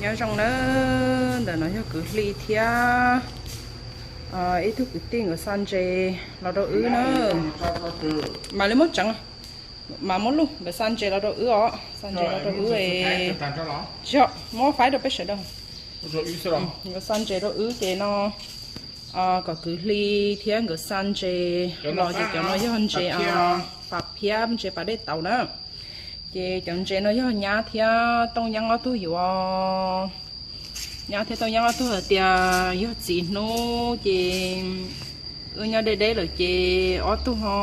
Nyob zoo na, ntawm no yog kwv Hli thiab ib tug kwv tij nkawd xa ntses los rau wb na. Mam li muab tseev, mam muab luj, nkawd xa ntses los rau wb os, xa ntses los rau wb. Tsis yog, muab faib rau peb sawv daws. Nkawd xa ntses rau wb ces no kom kwv Hli thiab nkawd xa ntses los ces cov no yog ntses pas phiab, ntses pas dej tauv na. Ces cov ntses no yog nyab thiab Tooj Yeeb ob tug yuav, nyab thiab Tooj Yeeb ob tug hais tias yog txiv hnub ces wb nyob deb deb lawm ces ob tug ho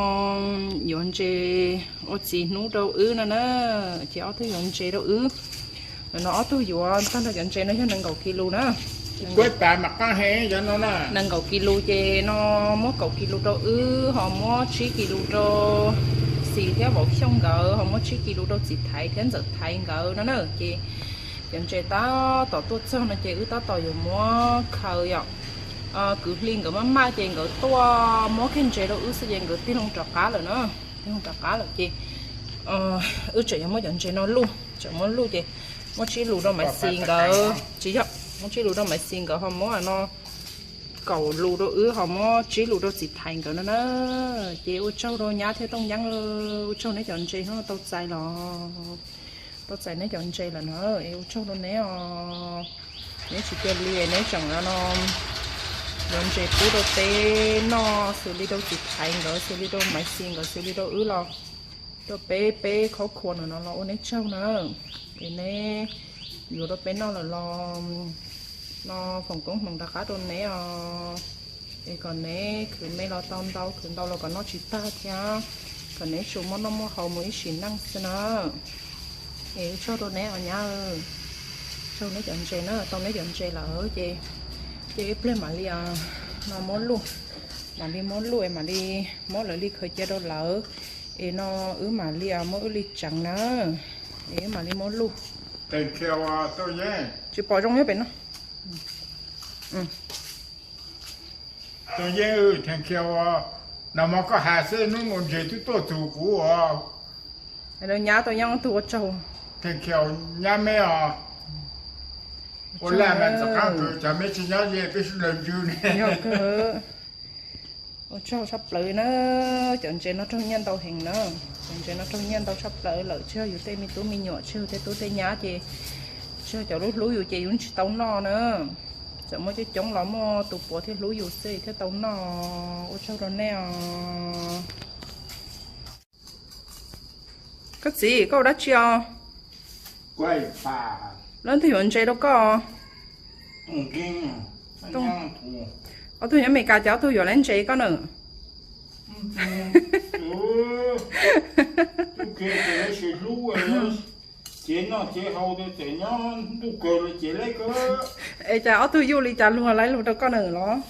yuav ntses ua txiv hnub rau wb no na. Ces ob tug yuav ntses rau wb. Ntawm no ob tug yuav tag nrho cov ntses no yog nees nkaum kis lus na. Nees nkaum kis lus ces no muab kaum kis lus rau wb, ho muab tsib kis lus rau Xis thiab Vauv Xyooj nkawd, ho muab tsib kis lus rau Txiv Thaiv thiab Ntxawm Thaiv nkawd no na. Ces cov ntses tab tom tuaj txog no ces wb tab tom yuav muab khaws yom. Kwv Hli nkawd maj maj ces nkawd tuaj muab kiag ntses rau wb xwb ces nkawd tig loo rov qab lawm na. Tig loo rov qab lawm ces wb tseem yuav muab cov ntses no luj, tseem muab luj ces muab tsib lus rau Maiv Xis nkawd, tsis yog, muab tsib lus rau Maiv Xis nkawd ho muab no kaum lus rau wb ho muab tsib lus rau Txiv Thaiv nkawd no na. Ces ua tsaug rau nyab thiab Tooj Yeeb, ua tsaug neb cov ntses no tau txais los, tau txais neb cov ntses lawm na. Es ua tsaug rau neb os. Neb tsis cia li neb tseem no yuav ntses pub rau peb noj xws li rau Txiv Thaiv nkawd, xws li rau Maiv Xis nkawd, xws li rau wb los rau peb, peb khov kho no los ua neb tsaug na. Es neb yuav rau peb noj lawm los no foom koob hmoov rov qab rau neb os. Es kom neb khwv me los tau ntau, khwv ntau los kom noj tsis tag thiab, kom neb tsuas muaj noj muaj haus mus ib sim neej xwb na. Es ua tsaug rau neb os nyab, tsaug neb cov ntses na, tau neb cov ntses lawm ces, ces ib pliag mam li no muab luj, mam li muab luj es mam li muab lawv li khaws cia rau lawv, es no wb mam li muab wb li tseev na, es wb mam li muab luj. Tsis pom zoo nyob pem no. Tau yeej, Theej Khiaus, nag hmo koj has xwb hnub no ntses twb tuaj txug kuv os. Nyab tau nyob tug ua tsaug. Theej Khiaus nyab me os, ua laj mas txom qab kawg, cov me tsis nyob ze peb sib law ntsw ne. Ua tsaug tshaj plaws na, cov ntses no raug nyiaj ntau heev na. Cov ntses no raug nyiaj ntau tshaj plaws lawm, tsis yog yus tej me tub me nyuam, tsis yog tej tub tej nyab ces, tsis yog cov hlub hlub yus ces yus tsis tau noj na. Txawm muaj coob coob los muaj tus puav thiaj hlub yus xwb thiaj tau noj. Ua tsaug rau nej os. Koj txiv, koj ua dab tsi os? Leej twg yuav ntses rau koj? Ob tug nyob Amelikas ces ob tug yuav lawv ntses koj na. Es cas ob tug yuj li cas luag laib luag rau koj na los?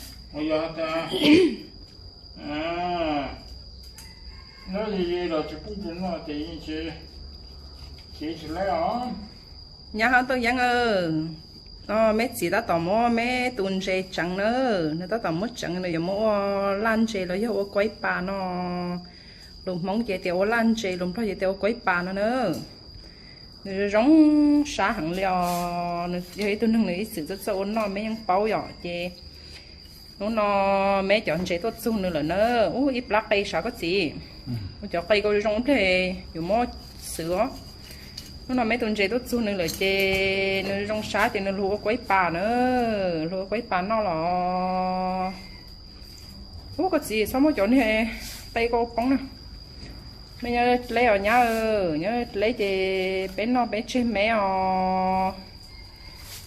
Nyab hab Tooj Yeeb, no meb txiv tab tom muab meb tus ntses tseev na, nws tab tom muab tseev, nws yuav muab ua laj ntses los yog ua kuaib pas no. Lus Hmoob ces tias ua laj ntses, lus Nplog ces tias ua kuaib pas no na. Nws zoo zoo sab heev li os, nws yog ib tug neeg nws ib txwm txawj txawj ua noj meb yeej paub yom. Ces hnub no meb cov ntses tuaj txug nws lawm na. Ub, ib plab qe sav koj txiv. Ua cov qe koj zoo zoo ib pliag yuav muab xwv os. Hnub no meb tus ntses tuaj txug nws lawm ces nws zoo sab ces nws luag ua kuaib pas na, luag ua kuaib pas noj los. Ub, koj txiv txhob muab cov niag qe koj poob na. Mej nyob dleb os nyab, nyob dleb ces peb noj peb tseg meb os.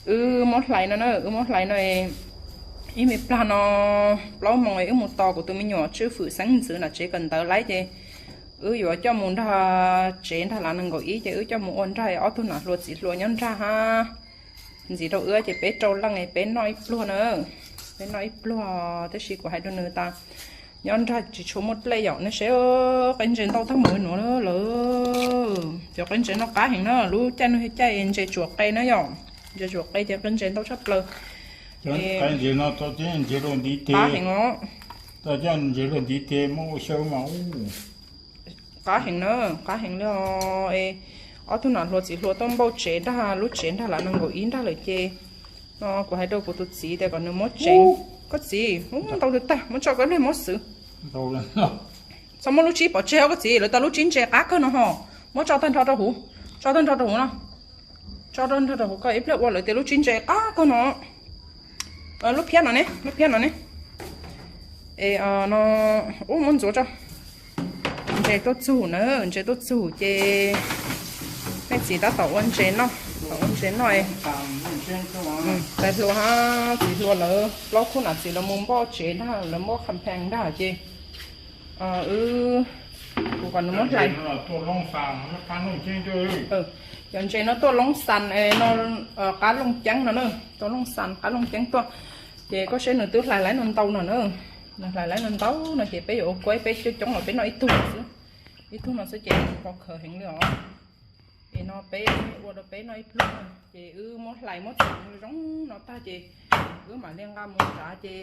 Wb muab hlais no na, wb muab hlais no, ib me plag no plaub moos wb mus tos kuv tus me nyuam Tswj Fwm xeeb ntxwv nram tsev kawm ntawv laib ces wb yuav coj mus nrog tsev nrog lav nees nkaum ib ces wb coj mus ua nrog ob tug nam hluas txiv hluas nyob nrog hab. Ntxiv rau wb ces peb rau leej peb noj ib pluag na, peb noj ib pluag. Tab sis kuv hais rau nws tas nyob nrog tsis tshua muaj dlej yom, nej saib qe ntses ntau tag mus nuav lawm. Cov qe ntses no qab heev na, lub caij no yog caij ntses tsuam qe na yom, ntses tsuam qe ces qe ntses ntau tshaj plaws. Qab heev os, qab heev na, qab heev li os. Ob tug nam hluas txiv hluas tuaj npauj tsev nrag lub tsev nrag lawm nees nkaum ib nrag lawm ces no kuv hais rau kuv tus txiv tias kom nws muab tsev. Koj txiv, ntau tag, muab tso koj ib pliag muab xwb. Txhob muab lub tsib pov tseg os koj txiv, lawv tau lub tsib ntse qab kawg no ho. Muab tso tag nrho rau huv, tso tag nrho rau huv no. Tso tag nrho rau huv koj ib pliag ua lawv tias lub tsib ntse qab kawg no. Lub phiab no ne, lub phiab no ne. Es no, ub muab ntxuav tso. Ntses tuaj txug na, ntses tuaj txug ces mej txiv tab tom ua ntses noj, tom ua ntses noj. Tais hluas hab txiv hluas lawv plaub khub nam txiv lawv mus npauj tsev ntag, lawv npauj qha phees ntag ces wb, kuv kom nws muab hlais. Cov ntses no tuaj Looj Xas no, qab Looj Ceeb no na, tuaj Looj Xas qab Looj Ceeb tuaj. Ces koj saib nws twb hlais laib no ntau no na, nws hlais laib no ntau no ces peb yuav ua kuaib peb coob coob los peb noj ib tug no xwb, ib tug no xwb ces pov khawv heev li os. Es no peb ua rau peb noj ib pluag, ces wb muab hlais muab txhoov zoo no tag ces wb mam li nqa mus nrad ces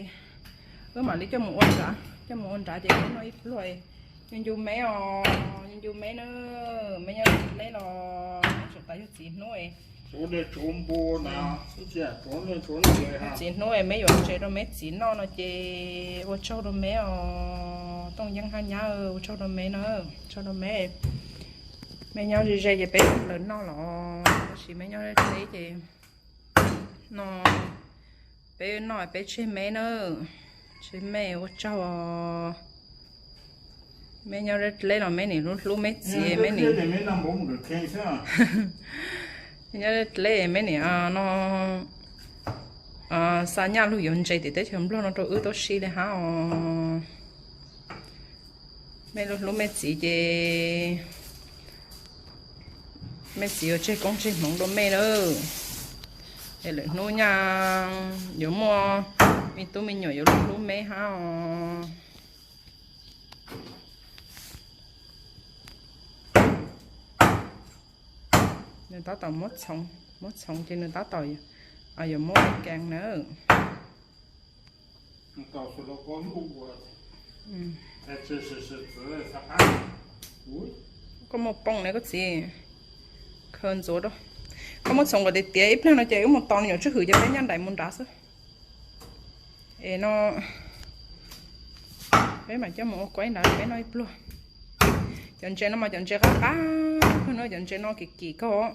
wb mam li coj mus ua nrad, coj mus ua nrad ces peb noj ib pluag. Ncu ncu meb os, ncu ncu meb na, meb nyob deb los tseem tas yog txiv hnub. Txiv hnub meb yuav ntses rau meb txiv noj no ces ua tsaug rau meb os, Tooj Yeeb hab nyab, ua tsaug rau meb na, tsaug rau meb. Meb nyob ze ze ces peb lawv noj los, tab sis meb nyob deb ces no peb noj peb tseg meb na, tseg meb ua tsaug os. Meb nyob deb los meb nim hlub hlub meb txiv, meb nim nyob deb meb nim no xa nyaj lug yuav ntses tim teb chaws Nplog no rau wb tau si li hab os. Mej lub hlub mej txiv ces mej txiv yuav tseg koob tseg hmoov dua mej lawm. Es lwm hnub nyaj yuav muaj me tub me nyuam yuav lub hlub meb hab os. Nws tab tom muab txhoov, muab txhoov ces nws tab tom yuav muab kees nawb. Koj muaj poob ne koj txiv, khaws ntxuav rau. Koj muab txhoov kom tiav tiav ib pliag no ces wb mus tos nyuam tswj hwm ces peb nyaj nraim mus nrad xwb. Es no peb mam coj mus ua kuaib nrad peb noj ib pluag. Cov ntses no mas cov ntses qab qab kawg no, cov ntses no kim kim kawg.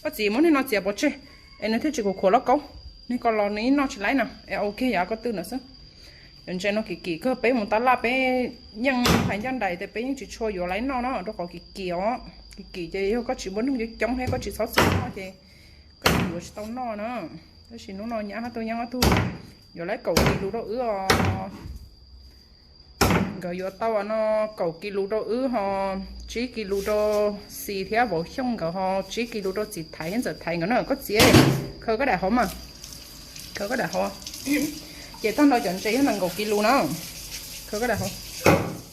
Koj txiv muab niag no txiav pov tseg es nws thiaj tsis khuav lauj kaub. Niag ko los nws yeej noj tsis laib no es ok yog ko tw no xwb. Cov ntses no kim kim kawg, peb mus tab laj peb yeej hais ncaj nraim tias peb yeej tsis tshua yuav laib noj no rau qhov kim kim os. Kim kim ces yog koj tsis muaj neeg coob coob thiab koj tsis txhob txwm noj ces koj yuav tsis tau noj na. Tab sis hnub no nyab hab tug nyab ob tug yuav laib kaum kis lus rau wb os. Nkawd yuav tau no kaum kis lus rau wb ho, tsib kis lus rau Xis thiab Vauv Xyooj nkawd ho, tsib kis lus rau Txiv Thaiv thiab Ntxawm Thaiv nkawd na. Koj txiv, khaws koj daim hauv mas, khaws koj daim hauv. Ces tag nrho cov ntses yog nees nkaum kis lus na. Khaws koj daim hauv.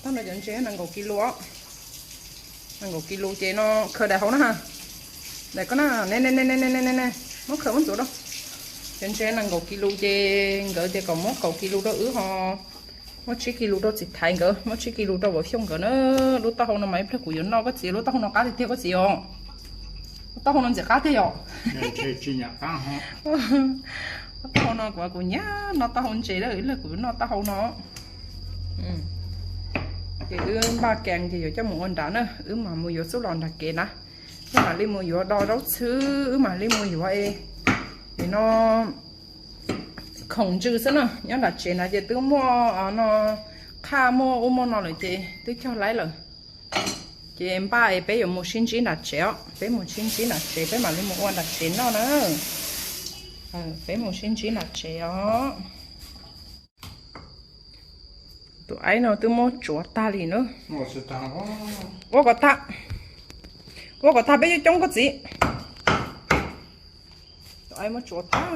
Tag nrho cov ntses yog nees nkaum kis lus os. Nees nkaum kis lus ces no khaws daim hauv na ha. Daim ko na, ne ne ne ne ne ne ne, muab khaws muab ntxuav rau. Cov ntses nees nkaum kis lus ces nkawd tias kom muab kaum kis lus rau wb ho, muab tsib kis lus rau Txiv Thaiv nkawd, muab tsib kis lus rau Vauv Xyooj nkawd na. Lub taub hau no mas ib pliag kuv yuav noj koj txiv, lub taub hau no qab tiag tiag koj txiv os. Lub taub hau no ntxim qab tiag yom. Lub taub hau no kuv, kuv nyiam noj taub hau ntses lawm, ib pliag kuv yuav noj taub hau no. Ces wb npaj kees ces yuav coj mus ua nrad na, wb mam mus yuav xub los nram kev na. Wb mam li mus yuav do zaub txhwb, wb mam li mus yuav es no khoom ntsws xwb na. Nyob nram tsev na ces twb muaj no qhaj muaj ub muaj no lawm ces twb cog laib lawm. Ces npaj es peb yuav mus sib ntsib nram tsev os, peb mus sib ntsib nram tsev peb mam li mus ua nram tsev noj na. Peb mus sib ntsib nram tsev os. Tus aib no twb muab tsuav tag li na. Ua kom tag, ua kom tag peb coob coob koj txiv. Tus aib muab tsuav tag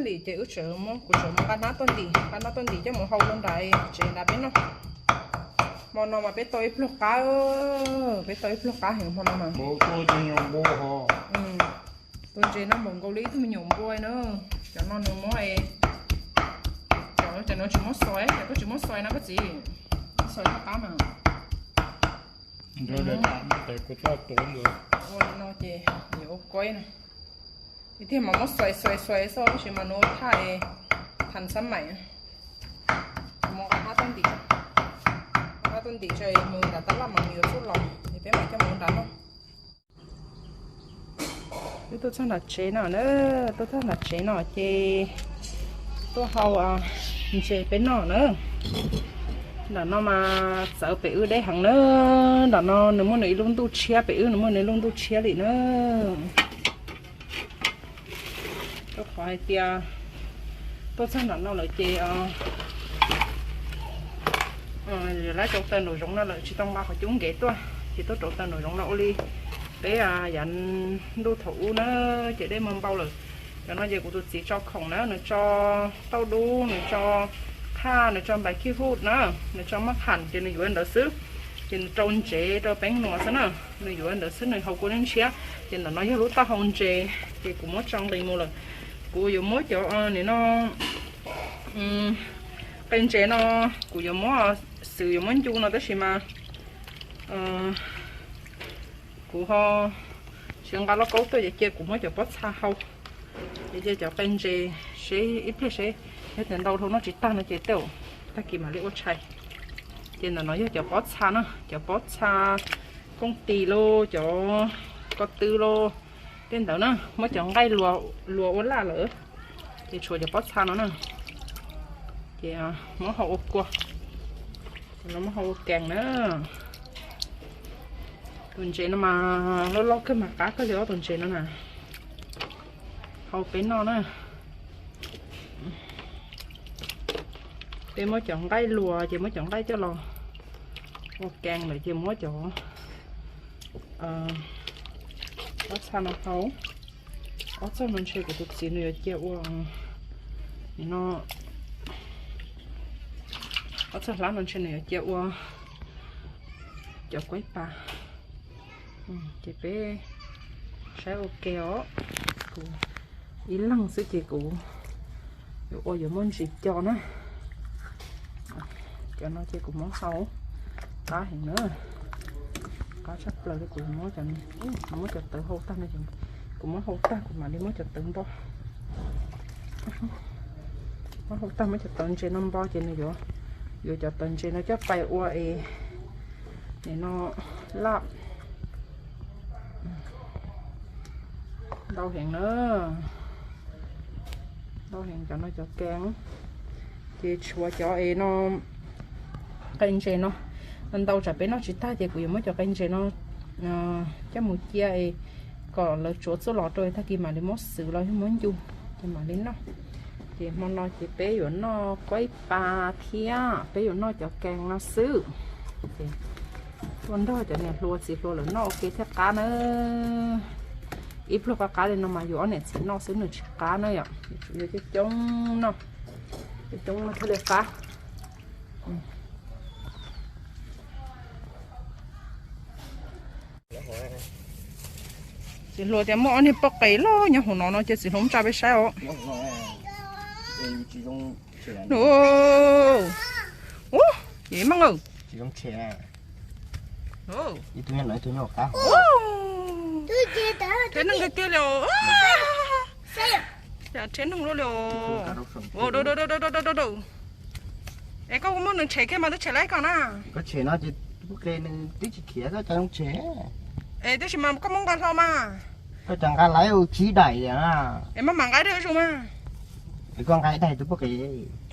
li ces wb tseem muab, kuv tseem muab nqa hnab tuaj ntim, nqa hnab tuaj ntim coj mus hau rau nram tsev nrad peb noj. Hmo no mas peb tau ib pluag qab, peb tau ib pluag qab heev hmo no mas. Tus ntses no npaum nkaus li ib tug me nyuam npua na. Cov no nws muab, cov no tsis muab xoi, cov koj tsis muab xoi no koj txiv, xoi ib qab mas. Kuv tau tuav ntawd. Ua li no ces yuav ua kuaib na. Ces thiaj mam muab xuais xuais xuais xwb tab sis mas nws ua thaj es than xab maim. Mus nqa qab tuaj ntim, nqa qab tuaj ntim tso mus nram tab laj mas nws yuav txuj los es peb mam coj mus nram no. Wb tuaj txog nram tsev no na, tuaj txog nram tsev no ces tuaj hau ntses peb noj na. Nram no mas txawv pem wb deb heev na. Nram no nws muaj nws ib lub ntuj tshiab, pem wb nws muaj nws ib lub ntuj tshiab li na. Rau qhov hais tias tuaj txog nram no lawm ces lawv rauv taws nraum zoov no lawm tsis tau nqa qhov cub nkev tuaj, ces tuaj rauv taws nraum zoov no ua li peb yav ntuj thaum ub na, ces dej muag npau lawm. Cov no ces kuv tus txiv tso khoom na, nws tso tauj dub, nws tso thaj, nws tso npais khib huj na, nws tso mab kham ces nws yuav ntawd xwb. Ces nws rau ntsev rau peeb nuam xwb na, nws yuav ntawd xwb, nws haus kua dej ntshiab. Ces ntawm no yog lub taub hau ntses, ces kuv muab tso nqis mus lawm. Kuv yuav muab cov nim no qe ntses no, kuv yuav muab xwb yuav muab ncu no tab sis mas kuv ho tsis nqa lauj kaub tuaj ces cia kuv muab cov pob txha hau. Ces cia cov qe ntses seb ib pliag seb yog tias ntau dhau noj tsis tag no ces tej zaum tag kis mam li ua tshais. Ces ntawm no yog cov pob txha na, cov pob txha kooj tis los cov ko tw los tej ntawd na, muab cov nqaij luas ua laj lawm. Ces tshuav cov pob txha no na, ces muab hau ua kua, muab hau ua kees na. Tus ntses no mas loj loj kawg mas qab kawg li os tus ntses no na. Hau peb noj na. Peb muab cov nqaij luas ces muab cov nqaij coj los ua kees lawm ces muab cov pob txha no hau. Ob txoj no ntshe kuv tus txiv nws yuav cia ua no, ob txoj hlab no ntshe nws yuav cia ua cov kuaib pas. Ces peb saib ua ke os. Kuv ib leeg xwb ces kuv yuav ua yuav muaj ntsis co na. Cov no ces kuv muab hau qab heev na, qab tshaj plaws li. Kuv muab cov, muab cov tawv hau tag no, kuv muab hau tag kuv mam li muab cov tawv npo. Muab hau tag muab cov tawv ntses no npo ces nws yuav, yuav cov tawv ntses no coj pais ua es nim no laj ntau heev na. Ntau heev cov no cov kees. Ces tshuav cov es no, qe ntses no ntau tsam peb noj tsis tag ces kuv yuav muab cov qe ntses no coj mus cia es kom lawv tsuav txuj los rau tag kis mam li muab xwb los yog muab ncu ces mam li noj. Ces hmo no ces peb yuav noj kuaib pas thiab peb yuav noj cov kees no xwb. Ua nrog cov niam hluas txiv hluas lawv noj ua ke thiaj qab na. Ib pluag qab qab li no mas yus ob niam txiv noj xwb nws tsis qab na yom. Yuav tsum yog coob coob noj, coob coob noj thiaj li qab. Txiv hluas tias muaj ob niag pob qe loj nyob hauv no no ces txiv hluas muab tsa peb saib os. Ub, yim meej aw. Rhiab neeg tiag tiag li os. Rhiab neeg li os. Es koj muab nws tshem kiag mas twb tshem laib koj na. Koj tshem no ces pob qe nws twb tsis khiav koj cov zoo tshem. Es tab sis mas koj muab nqa hlo mas. Koj cov nqa laib ua tsib daim na. Es maj mam nqa dej ua zus mas. Es koj nqa ib daim tus pob qe.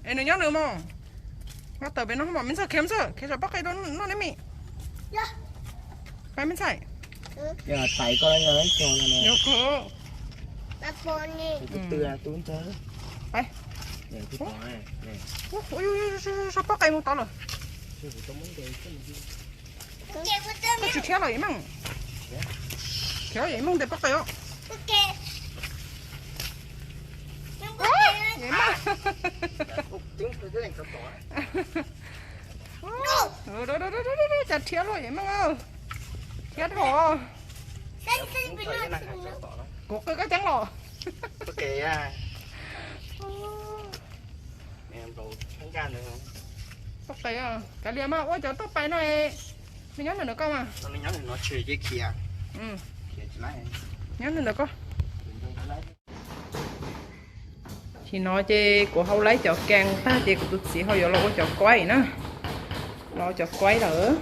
Es nws nyob nws mos. Nqa tawm pem no mos, me ntxawg khiav, me ntxawg khiav saum pob qe rau noj neb me. Pab me ntxhais. Tais koj, tus ntxawg. Pab. Saum pob qe mus tod lawm. Koj tsis khiav los yim meej. Khiav yim meej ntes pob qe os. Yim meej. Cas rhiab luaj yim meej. Rhiab dhau. Kuv qw koj ceeb los. Pob qe, kav liam mas ua cov tuaj pais no, nws nyob nws koj mas. Nyob ntawm ko. Tsis no ces kuv hau laib cov kees tag ces kuv tus txiv ho yuav los ua cov kuaib na. Los cov kuaib lawm.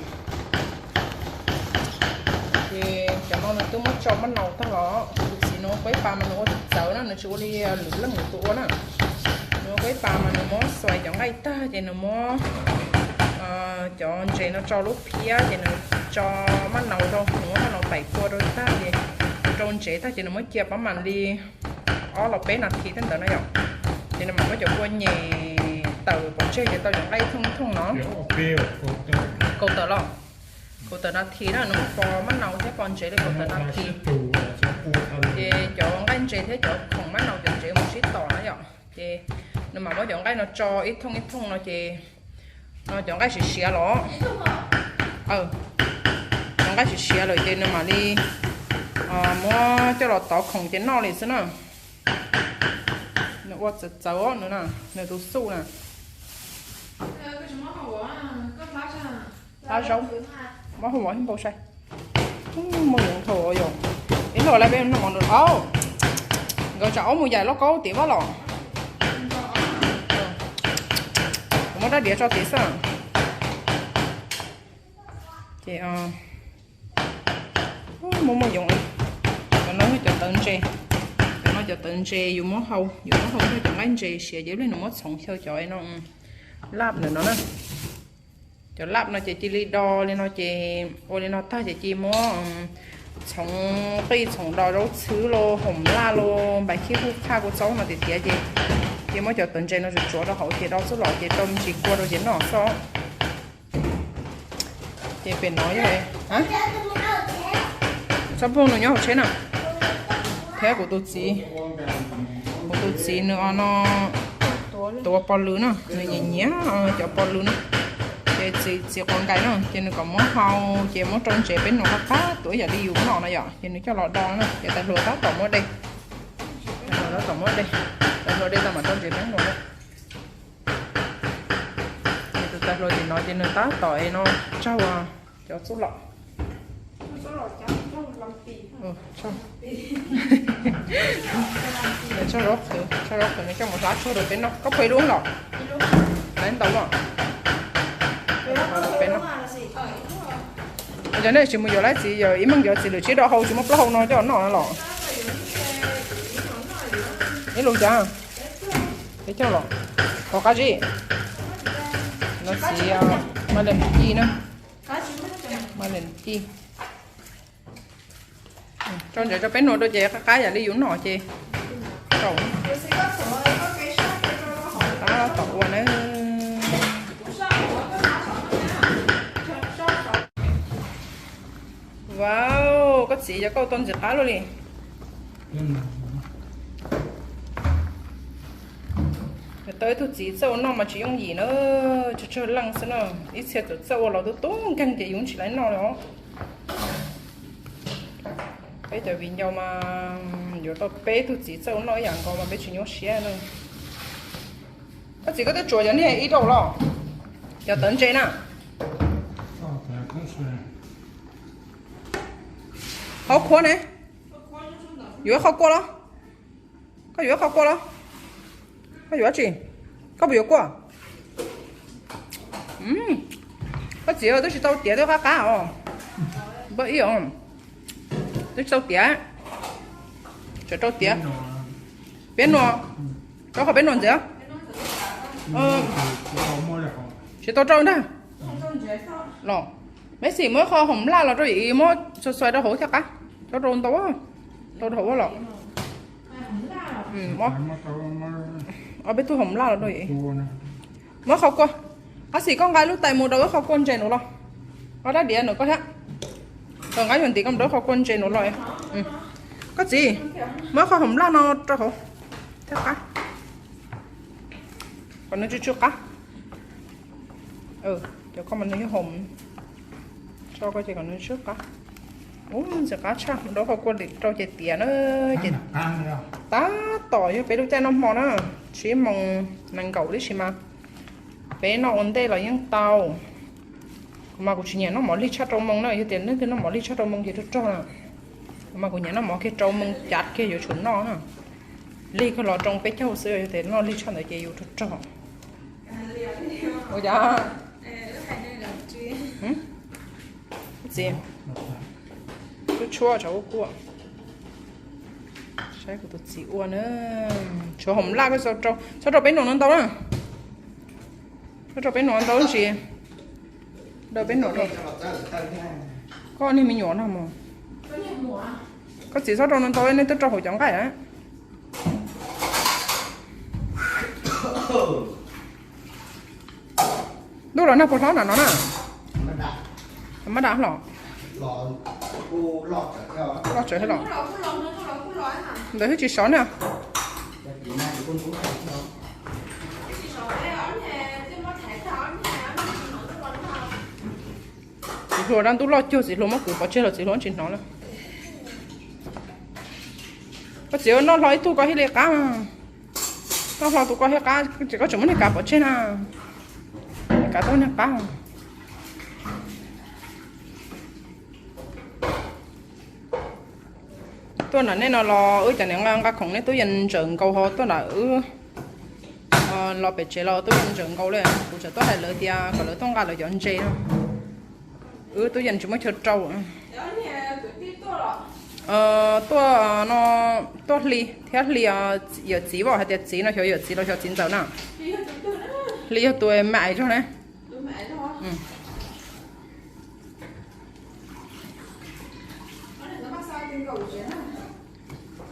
Ces cov no nws twb muab tso mab naus tag los kuv tus txiv nws ua kuaib pas mas nws ua txawv txawv na, nws tsis ua li lwm leej lwm tus ua na. Nws ua kuaib pas mas nws muab xuas cov nqaij tag ces nws muab cov ntses no tso lub phiab ces nws tso mab naus rau, nws muab mab naus paim kua rau tag ces nws rau ntsev tag ces nws muab cia pab mam li ob los peb nas this tej ntawd no yom. Ces nws mam muab cov kua nyem tawm pov tseg ces tau cov nqaij thooj thooj no. Kaum tawm los, kaum tawm nas this na, nws muab pov mab naus thiab pov ntsev li kaum tawm nas this. Ces cov nqaij ntses thiab cov khoom mab naus cov ntsev mus sib tom na yom. Ces nws mam muab cov nqaij no tso ib thooj ib thooj no ces, no cov nqaij siav siav los, cov nqaij siav siav lawm ces nws mam li muab coj los tov khoom ces noj li xwb na. Nws ua txawv txawv nws na, nws tus xuj na. Hlab zaub, muab hu mov hib npau sai. Muaj yoov thaum yom, ib hlua lawm peb noj mov nrog au. Nkawd tsam ob mus yaim lauj kaub tim vaj los. Kuv muab rab diav tso tid xwb. Ces muaj muaj yoov. Cov no yog cov tawv ntses, cov no cov tawv ntses yus muab hau, yus muab hau cov nqaij ntses siav ces ib pliag nws muab txhoov xyaw cov no laj ntawm no na. Cov laj no ces cia li do li no ces ua li no tag ces cia li muab txhoov qij txhoov dos zaub txhwb los hoom laj los npais khib huj qhaj kua txob no tiav tiav ces cia li muab cov tawv ntses no tsuav tsuav rau hauv ces do txuj lom ces rau me ntsis kua rau ces noj xwb. Ces pem no yog txhob phooj nws nyob hauv tsheb na. Thiab kuv tus txiv, kuv tus txiv nws no tuav pov lws na, nws nyiam nyiam cov pov lws na. Ces txiv quav nkais na ces nws kom muab hau, ces muab rau ntsev peb noj qab qab tuav ib yam li yus noj no yom, ces nws coj los do na ces tais hluas tab tom muab de. Tais hluas tab tom muab de, tais hluas de tau mam rau ntsev peb noj. Ces tus tais hluas tim no ces nws tab tom es no tsaug cov txuj lom. Tsaug zaub qhwv, tsaug zaub qhwv nws coj mus hlab tsuag rau peb noj. Koj phuav ib lub los? Lawv ntau los? Peb noj. Cov nej tsis mus yuav laib txiv, yog ib meeg yuav txiv lwm tsis do hau tsis muaj plaub hau no coj noj los? Ib lus cas? Peb caug los? Qhov qab zib. No txiv, maj li ci na. Maj li ci. Rau ntsev rau peb noj rau ces qab qab yam li yus noj ces rau. Tab tom ua na. Wow, koj txiv, yog koj tau ntxim qab luaj li. Tau ib tug txiv txawj ua noj mas tsis yooj yim na, tsawg tsawg leej xwb na. Ib txhia txawm txawj ua los tub tub nkeeg ces yus tsis laib noj li os. Peb cov viv ncaus mas yuav tau peb tug txiv txawj ua noj ib yam nkaus mas peb tsis nyuaj siab na. Koj txiv, koj twb tsuav cov niag ib daus los? Cov tawv ntses na. Qhov khuab ne? Yuav ib qho kua los? Koj yuav ib qho kua los? Koj yuav dab tsi? Koj puas yuav kua? Koj txiv, twb tsis tau tiav, twb qab qab os. Npawg ib os, twb tsis tau tiav. Tsam rau tiav. Peb nua, rau qhov peb nua ntxiv. Tsis tau rau ntag. Los, Messi, muab ib qho hoom laj los rau yawm, muab xuas xuas rau hauv thiaj qab. Rau rau ntau, rau rau hauv los. Ob peb tug hoom laj los rau yawm. Muab qhov kua, Messi, koj nqa lub tais mus rau ib qho kua ntses nuav los. Koj rab diav nuav koj thiab. Koj nqa yuav ntiv koj mus rau ib qho kua ntses nuav los. Koj txiv, muab ib qho hoom laj no rau hauv thiaj qab. Kom nws tsw tsw qab. Cov koj mas nws yog hoom, tso koj ces kom nws tsw qab. Ub, ntxim qab tshaj, rau qhov kua rau ces tiav na, ces tab tom yog peb lub caij noj hmo na, tsib moos nees nkaum tib si mas peb noj ua ntej los yeej tau. Kuv mas kuv tsis nyiam noj mov lig tshaj rau moo na, yog tias leej twg noj mov lig tshaj rau moo ces rog rog na. Mas kuv nyiam noj mov kiag rau moo cav kiag yuav tsum noj na. Lig kawg los rau peb caug xwb, yog tias noj lig tshaj ntawd ces yus rog rog. Ua cas? Txiv, tshuab tshuab tshav kuj kuaj. Saib kuv tus txiv ua na. Tshuav hoom laj koj txhob rau, txhob rau peb nuam no ntau na. Txhob rau peb nuam ntau ntsis. Daws peb nuam rau. Koj niag me nyuam no mos. Koj txiv txhob rau no ntau, nej twb rau hauv cov nqaij lawm. Ntuj los nag puas hlob na no na? Mab dam los. Loj tsawv los. Ntawd twb tsis sov na. Txiv hluas dab ntub loj cuag, txiv hluas muab kwv pov tseg los txiv hluas tsis hnov lawm. Koj txiv noj hlo ib tug koj thiaj li qab. Noj hlo tus koj thiaj qab, ces koj tseem muab niag kav pov tseg na. Niag kav tau niag qab. Tuaj nram nej no los wb cov niam nqa khoom nej tub yees ntsawm nkaus ho tuaj nram wb los pem tsev los tub yees ntsawm nkaus li. Kuv tseem tuaj hais lawv tias kom lawv tuaj nqa lawv cov ntses no. Wb tub yees tsis muaj chaw rau. Tuaj no, tuaj Hli thiab Hli yawm txiv, vam hais tias txiv no xyov yawm txiv los xyov txiv ntxawm na. Hli yog tus me ais zog ne.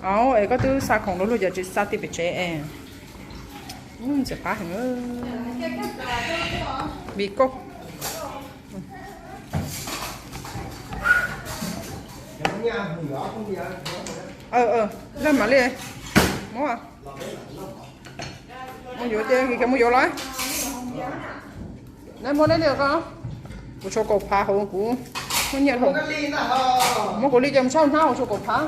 Au, es koj twb xa khoom rau luag cas tsis xa tim pem tsev es. Ntxim qab heev. Vim koj Laj mam li. Muab, mus yuav ces khiav mus yuav los. Neb muab neb li ko. Kuv tshuav kaum phav hauv kuv muab nyiaj dhau. Muab kuv li ces mus sab hnab kuv tshuav kaum phav.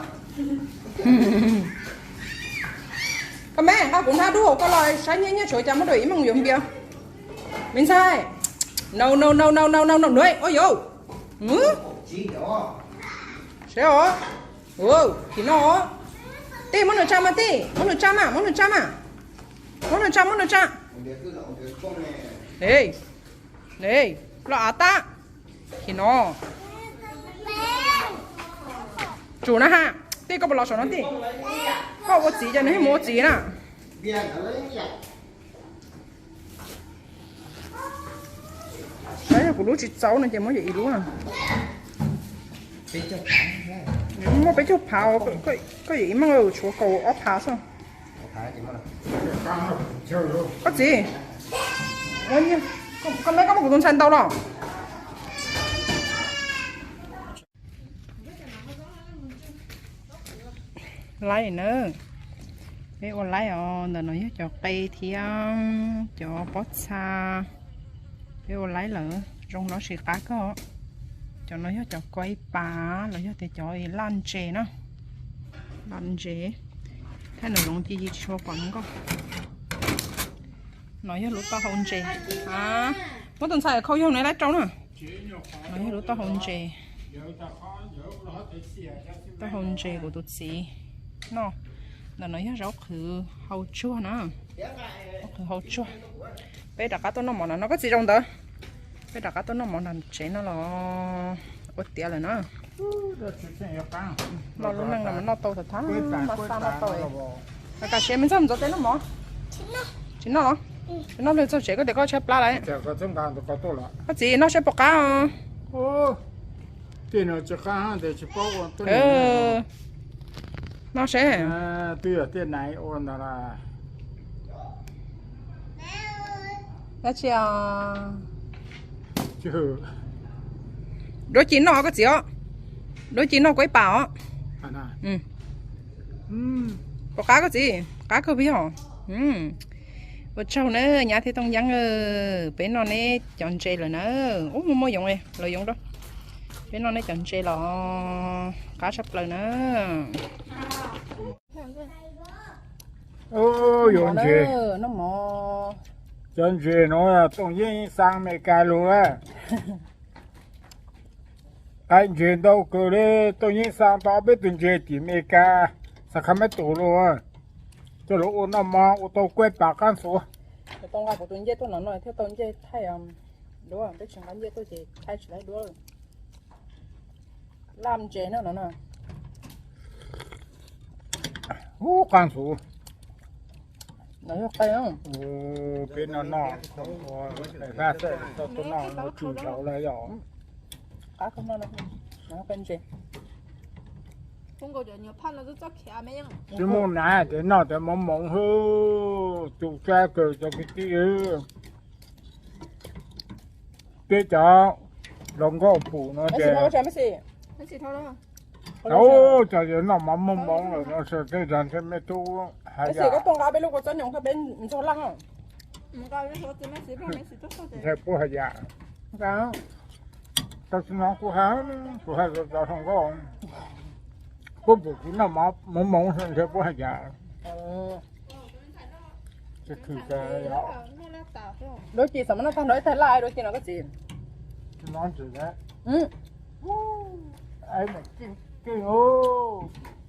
Koj me nqa kuv hnab dub hauv koj los saib nyiaj nyiaj tshuav cas muab rau ib mooj yuav npias. Me ntxhais. No no no no no no no no. Ua yau. Seb os. Tim no os. Tij, muab nws tsa mas, tij, muab nws tsa mas, muab nws tsa mas. Muab nws tsa, muab nws tsa. Loj av tab. Tim no. Tsum na ha. Tij, koj puas los saum no tij? Koj ua txiv ces nws yeej mus ua txiv na. Saib yog kuv lub tsis txaus no ces muab yawm ib lub na. Muaj peb caug phav, koj yawm ib meej tshuav kaum ob phav xwb. Koj txiv, koj me koj muab kuv tus ntxhais ntaus los. Laib na, peb ua laib os. Ntawm no yog cov qe thiab cov pob txha. Peb ua laib lawm, zoo no tsis qab kawg. Cov no yog cov kuaib pas los yog tias cov laj ntses na. Laj ntses, thaij nws zoov ci ci tsis tshua pom nkauj. No yog lub taub hau ntses. Muab tus ntxhais khau yog nws laib rau na. No yog lub taub hau ntses. Taub hau ntses kuv tus txiv noj. Ntawm no yog zaub qhwv hau tsuag na. Zaub qhwv hau tsuag. Peb rov qab tuaj noj mov na no koj txiv zoo ntawd. Peb rov qab tuaj noj mov nram tsev no los ua tiav lawm na. Noj lub neej no mas noj tau thaum thab mas xa noj tau. Kav siav me ntxawg mus ntxuav teb noj mov. Tsis noj los? Tsis noj los txog tsev koj tias koj tshaib plab lawm. Koj txiv noj seb puas qab. Noj seb. Twb yog tiaj naiv ua ntag las. Dab tsi os? Duab ci noj koj txiv os. Duab ci noj kuaib pas os. Puas qab koj txiv? Qab kawg puas yog? Ua tsaug na nyab thiab Tooj Yeeb, peb noj neb cov ntses lawm na. Ub, muaj muaj yoov, los yoov rau. Peb noj neb cov ntses los qab tshaj plaws na. Yuav ntses, noj mov. Cov ntses no Tooj Yeeb xa Amelikas lug lawm. Qaib ntses ntau kawg li, tuaj yeeb xa tau ob peb tus ntses tim Amelikas, Sacramento los, coj los ua noj mov ua tau kuaib pam qab ntxhuav. Tau nqa kuv tus ncej tuaj no no thiaj tau ncej thaij duab, peb tsis nqa ncej tuaj ces thaij tsis tau duab. Laj ntses no no. Ub, qab ntxhuav. Peb no no, tau noj tsw nraud na yom. Tsis muaj nav ces noj cov mov moov hwb, tu siab kawg cov kwv tij. Peb cov hluas nkauj pum no ces, tau cov noj mov muaj moov lawm no tej zag ntshe mej tub haj yam, ntshe puab haj yam. Tau tsis no kuv hais, kuv hais rau cov hluas nkauj, puab pum kuv noj mov moov ntshe puab haj yam. Duab ci xav mas noj tag nrho ib tag laj duab ci no koj txiv.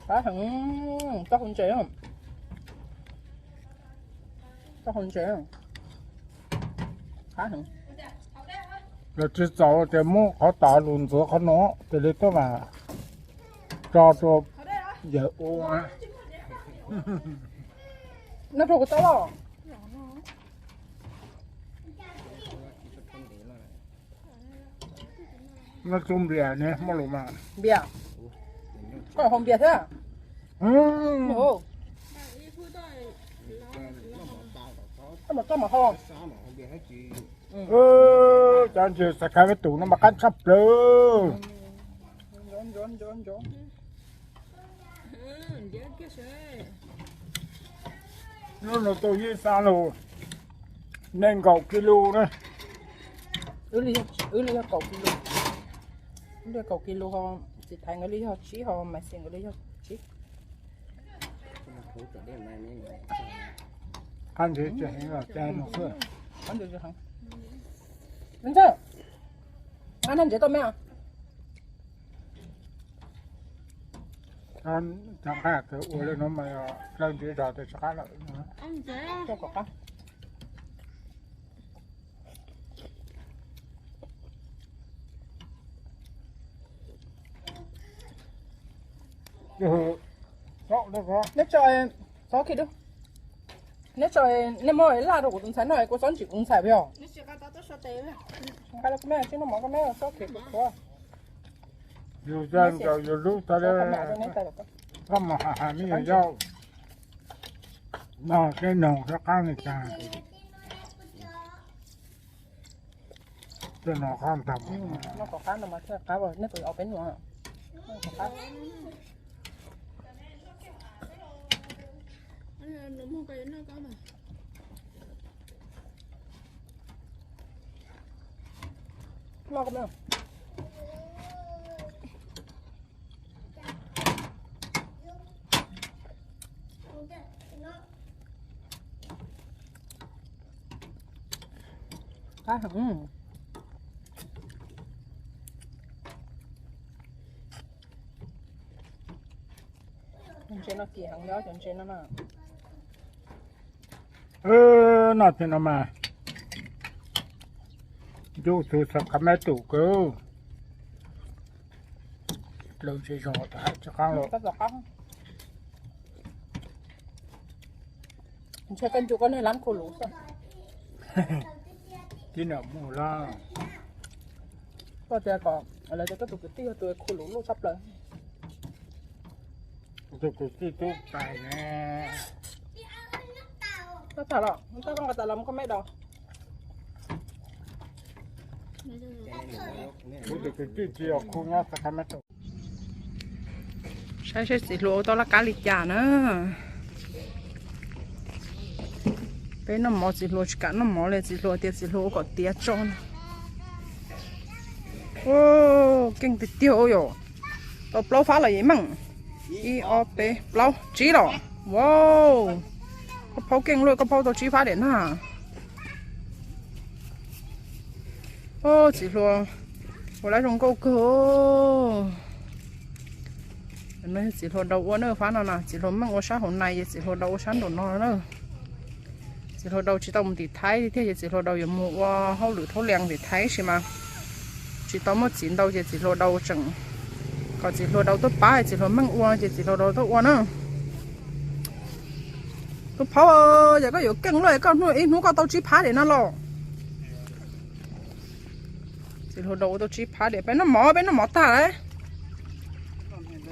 Qab heev, txoj hau ntses, txoj hau ntses, qab heev. Lawv tsis txaus ces muab qhov tas lug ntxuav qhov no ces li tuaj mas tso rau yawg ua. Noj rau kuv tau los. Noj tsub npias ne, muaj lus mas. Npias. Koj hau npias thiab. Koj mas koj mas hau. Cov ntses Sacramento no mas qab tshaj plaws. Hnub no tau yeeb xa los nees nkaum kis lus na. Wb li yog kaum kis lus, wb li yog kaum kis lus ho txiv thaiv nkawd li yog tsib ho Maiv Xis nkawd li yog tsib. Qab ntses tsis heev los cai no xwb. Qab ntses tsis heev. Ntshe, qab ntses tau me. Cov nqaij kawg ua li no mas dlaw ntses zog tias tsis qab lawm. Neb tso, neb tso, neb muab laj rau kuv tus ntxhais noj, kuv txhob ntsim kuv ntxhais peb os. Nqa rau koj me, tsis noj mov koj me, txhob khev kuv qhuav. Yus zaj nkaus yus lub tag li, koj mus hais hais me nyuam yaus, no tej noog thiab qab li cas. Tej no qab ntag. Noj kom qab no mas thiaj qab, nej tus ob peb nua. Qab heev. Ntses no kim heev li os, cov ntses no na. Noj tej no mas ncuj txug Sacramento kawg. Dlaw ntses zog tas hais tsis qab los. Ntshe koj ncu koj niag lab khu luv xwb. Tib niam mus lawm. Koj tias kom lawv tias koj tus kwv tij yog tus khu luv luj tshaj plaws. Kuv tus kwv tij tub pais ne. Koj tham los, koj nqa tas los mus koj meb dos. Kuv tus kwv tij tsis yog khu nyob Sacramento. Saib seb txiv hluas ua tau laj kab li cas na. Peb noj mov txiv hluas tsis kam noj mov li, txiv hluas tias txiv hluas ua kom tiav tso na. Keej tiag tiag yom. Tau plaub fab los yeej meej. Ib ob peb plaub tsib los. Wow. Koj phaub keej luaj, koj phaub tau tsib fab diam na. Txiv hluas Ua lab zoo nkauj kawg. No yog txiv hluas Dau ua na, fab no na, txiv hluas Meej ua sab hauv nais ces txiv hluas Dau ua sab nraum no na. Txiv hluas Dau tsis tau mus tim Thaib tiag ces txiv hluas Dau yuav mus ua hauj lwm thaub lias tim Thaib sis mas tsis tau muaj txiv ntau ces txiv hluas Dau tseem kom txiv hluas Dau tuaj pab txiv hluas Meej ua ces txiv hluas Dau tuaj ua na. Tus phauj, yog koj yuav keej luaj koj hnub ib hnub koj tau tsib phab diam no los? Txiv hluas Dau ua tau tsib phab diam, peb noj mov, peb noj mov tag lawm.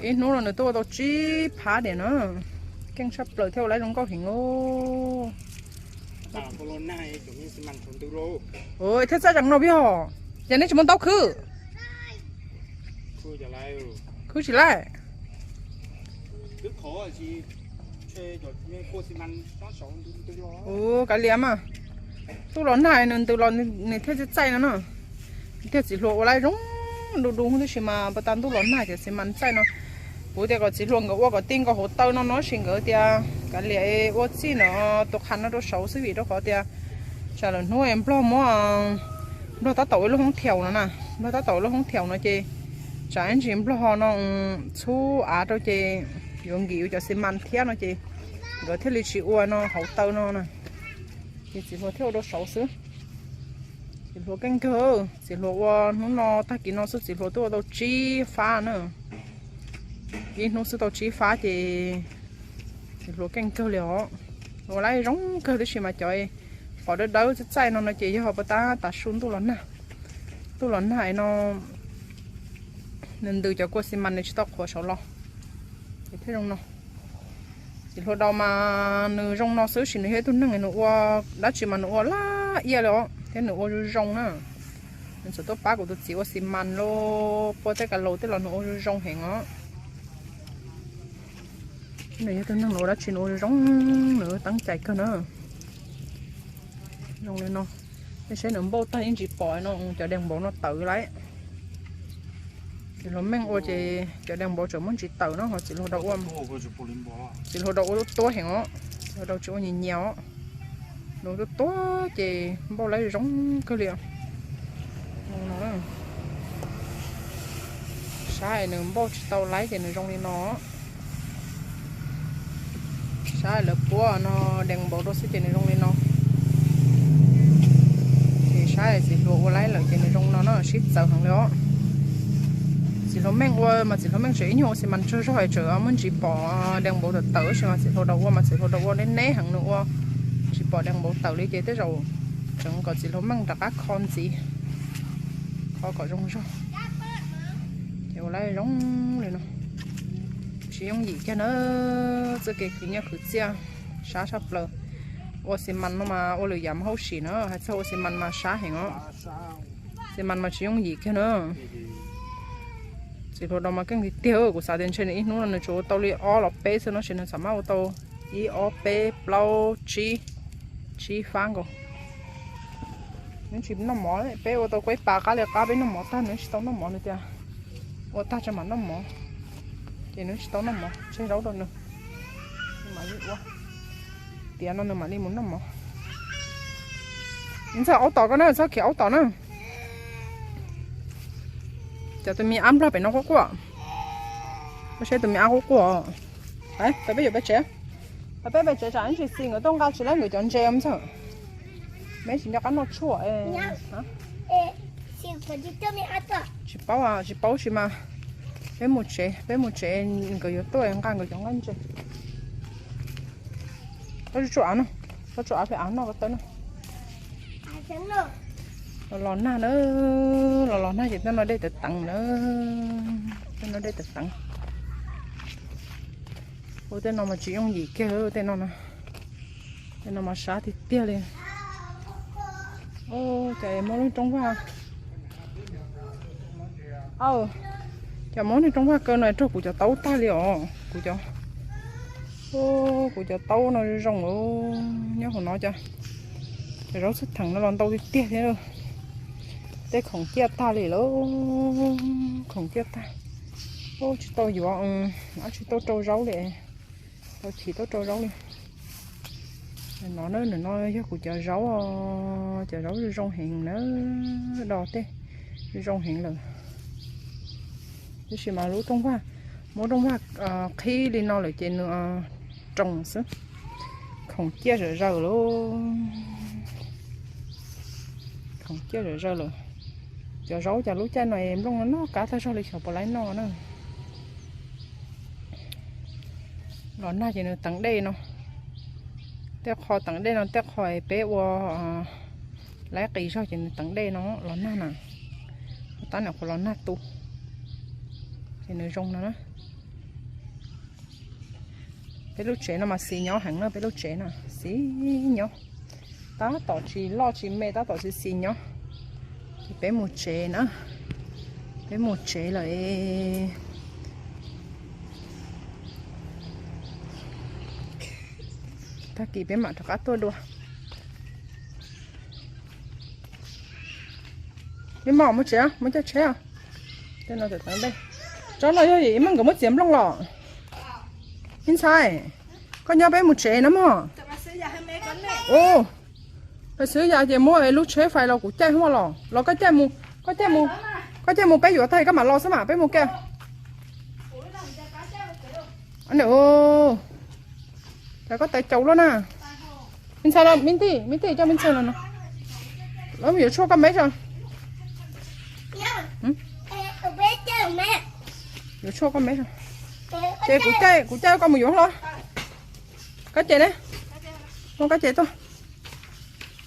Ib hnub no nws tuaj ua tau tsib phab diam na. Keej tshaj plaws thiab ua lab zoo nkauj heev. Thiab txaij zeem no peb hos, ces nej tsis muaj ntaub khwb? Khwb tsis laij. Kav liam mas, ntuj los nag nws ntws los nws thiaj txaij txaij no na. Thiaj txiv hluas ua lab zoo du du tib si mas pas tas ntuj los nag ces xi mas txaij no. Kuv tias kom txiv hluas nkawd ua kom ti nkaus hauv taw no no sis nkawd tias kav liam ua txij no tus qhav no rau saud xwb vim rau qhov tias tsam lwm hnub nplog muab, nplog tab tom ua lub hoob thiaus no na, nplog tab tom ua lub hoob thiaus no ces tsam ib ntsis nplog no txhub av rau ces yuav nkim yuav cov xi mas thiab no ces nkawd thiaj li tsis ua no hauv taw no na. Ces txiv hluas thiaj ua rau saud xwb. Txiv hluas keej kawg, txiv hluas ua hnub no tag kis no xwb txiv hluas twb ua tau tsib fab na. Ib hnub xwb tau tsib fab ces txiv hluas keej kawg li os. Ua lab zoo kawg tib si mas cov pom dawb dawb txaij txaij no no ces yog pas tab tav su ntuj los nag. Ntuj los nag no nws ntws cov kua xi mas nws tsis tau qhuav saud los, ces thiaj zoo no. Txiv hluas Dau mas nws zoo no xwb sis nws yog ib tug neeg nws ua dab tsi mas nws ua laj iaj li os thiab nws ua zoo zoo na. Nws txawm tuaj pab kuv tus txiv ua xi mas los puab tej ka laus tej los nws ua zoo zoo heev os. Nws yog tus neeg nws ua dab tsi nws ua zoo zoo, nws teeb cai kawg na. Zoo li no, nej saib nws npauj tag ib ntsis pom no cov dees npauv no tawv lawm. Txiv hluas Meej ua ces cov dees npauv tseem muaj ntsis tawm no ho txiv hluas Dau ua, txiv hluas Dau ua tuab tuab heev os, txiv hluas Dau tsis ua nyias nyias os. Nws ua tuab tuab ces npauj lawm zoo kawg li. Sab nws npauj tsis tau lawm ces nws zoo li no. Sab lawv puab no dees npauv rau xwb ces nws zoo li no. Ces sab txiv hluas ua lawm ces nws zoo no no sib txawv heev li os. Txiv hluas Meej ua mas txiv hluas Meej tseem ib nyuag ua xi mas tsawg zog tseem muaj ntsis pom dees npauv tawm tawm sis mas txiv hluas Dau ua mas txiv hluas Dau ua neb neb heev nws ua tsis pom dees npauv tawm li ces tej zaum tseem kom txiv hluas Meej rov qab kho ntxiv, kho kom zoo zog. Ces ua lawm zoo li no. Tsis yooj yim kiag na, txoj kev khwv nyiaj khwv txiaj sab tshaj plaws. Ua xi mas no mas ua lwm yam mas hauj sim na, hais txog ua xi mas mas sab heev os. Xi mas mas tsis yooj yim kiag na. Txiv hluas Dau mas keej tiag tiag, kuv xav tias ntshe nws ib hnub no nws tsuas ua tau li ob los peb xwb no ces nws txawm mam ua tau ib ob peb plaub tsib, tsib fab nkaus. Nws tsis noj mov, peb ua tau kuaib pas qab li qab peb noj mov tag nws tsis tau noj mov, nws tias ua tag tso mam noj mov. Ces nws tsis tau noj mov, tseg zaub rau nws, mam li ua tiav no nws mam li mus noj mov. Ntxawg aub tom koj na, txhob khiav aub tom na. Cov tus me ab nplog pem no quaj quaj. Koj saib tus me ab quaj quaj. Peb pem yuav peb tsev, peb pem tsev tsam ib ntsis xis nkawd tuaj nqa tsis laib nkawd cov ntses ntxawg. Peb tsis nco qab noj tshuaj. Tsis paub, tsis paub tsis mas peb mus tsev, peb mus tsev nkawd yuav tuaj nqa nkawd cov nqaij ntses. Tsuj av no, tsuj av pem av noj ko taw no. Los los nag na, los los nag ces tej no dej tawv teev na, tej no dej tawv teev. Ua tej no mas tsis yooj yim kiag tej no na, tej no mas sab tiag tiag li. Cas muab lub roob vaj, cas muab niag roob vaj kaw no raug kuv cov taub tag li os, kuv cov, kuv cov taub no zoo zoo nyob hauv no cas, cov zaub txhwb theem no los ntau tiag tiag thiab. Tej khoom ciaj tag li lawm, khoom ciaj tag. Tsis tau yuav, tsis tau rau zaub li, tau chim tau rau zaub li. No na, no yog kuv cov zaub, cov zaub zoo zoo heev na, do tej zoo heev lawm. Tab sis mas lub rooj vag, muab rooj vag qhib li no lawm ces nws roos xwb. Khoom ciaj zom zaws lawm. Khoom ciaj zom zaws lawm. Cov zaub cas lub caij no es nplooj no noj qab tag zog li xyov puas laib noj na. Los nag ces nws teev dej no. Tej qho teev dej no tej qho peb ua laib qis zog ces nws teev dej no los nag na. Tab nim qhuav los nag tu ces nws zoo no na. Peb lub tsev no mas xis nyob heev na, peb lub tsev no xis nyob. Tab tom tsis loj tsis me, tab tom xis xis nyob. Ces peb mus tsev na, peb mus tsev lawm. Tag kis peb mam rov qab tuaj dua. Li mos mus tsev, mus caij tsheb. Tej no tawm teev dej. Tsob no yog yim maj nkawd muab txiav nplooj los. Me ntxhais, koj nyob peb mus tsev na mog. Ua, peb xwb yam ces muab lub tsheb fais los kuv caij huaj los, los koj caij mus, koj caij mus, koj caij mus peb yuav tag koj mam los xwb mas peb mus kiag. Cas koj tais caus luaj na. Me ntxhais los, me tij, me tij coj me ntxhais los no. Lawv mus yuav tshuaj koj meb tso. Yuav tshuaj koj meb tso. Ces kuv caij, kuv caij koj mus yuav hlo. Koj ces ne, muab koj ces tuaj.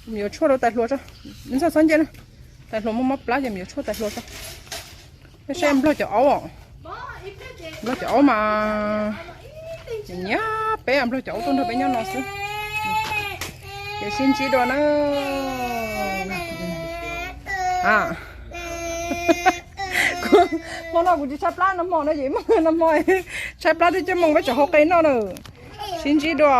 Mus yuav tshuaj rau tais hluas tso. Me ntxhais txhob nce na. Tais hluas muaj mob plab ces mus yuav tshuaj tais hluas tso. Saib nplog cov aub, nplog cov aub mas nyiam peb, nplog cov aub tuaj nrog peb nyob no xwb. Ces sib ntsib dua na. Hmo no kuv tsis tshaib plab, nag hmo no ces nag hmo tshaib plab thiab coj moo peb tseem hau qe noj na. Sib ntsib dua.